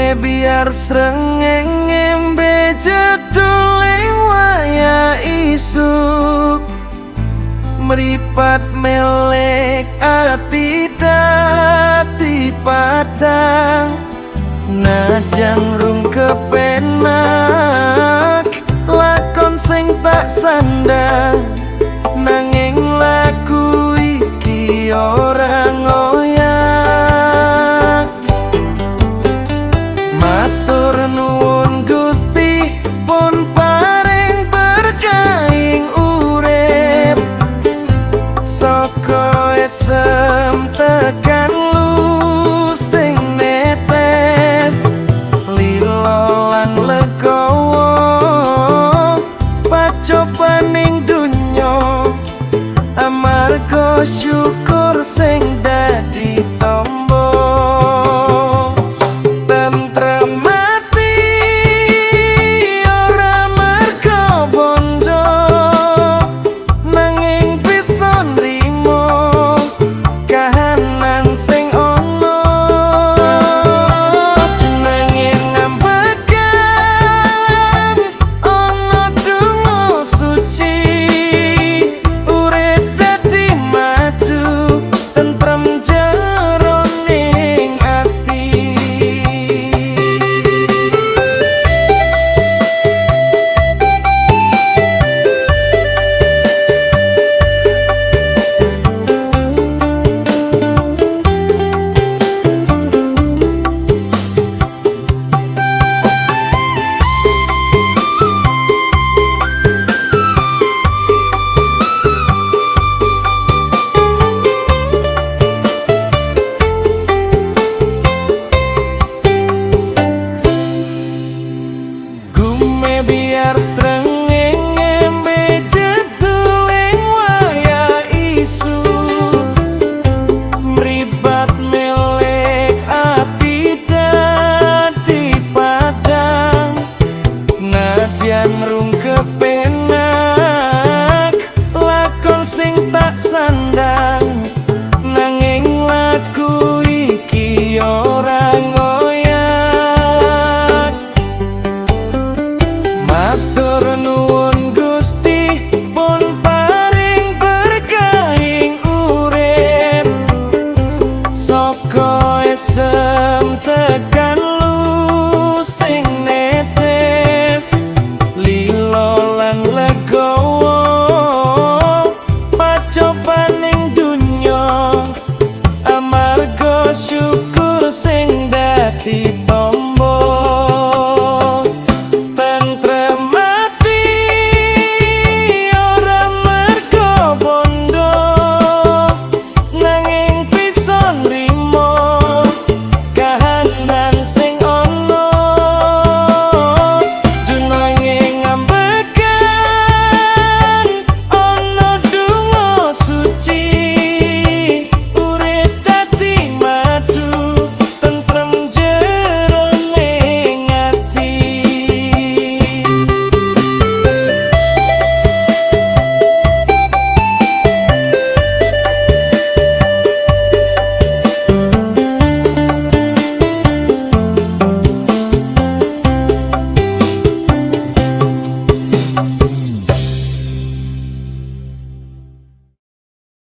Gume biar srengenge mbejedul ing wayah isuk, mripat melek ati dadi padang. Najan rung kepenak lakon sing tak sandang, nanging laku iki ora ngoyak. Matur nuwun Gusti pun paring berkahing urip, saka esem tekan sing netes, lilo lan legowo pacobaning donya, amarga syukur sing dadi tombo. Tentrem ati ora mergo bondo, nanging bisa nrimo kahanan sing ono. Nanging ngambekan ono donga suci, urip dadi madu tentrem jeroning ati. Gume biar srengenge mbejedul ing wayah isuk, mripat melek ati dadi padang. Nadyan rung kepenak lakon sing tak sandang, nanging laku iki ora ngoyak. Matur nuwun Gusti pun paring berkahing urip, saka esem tekan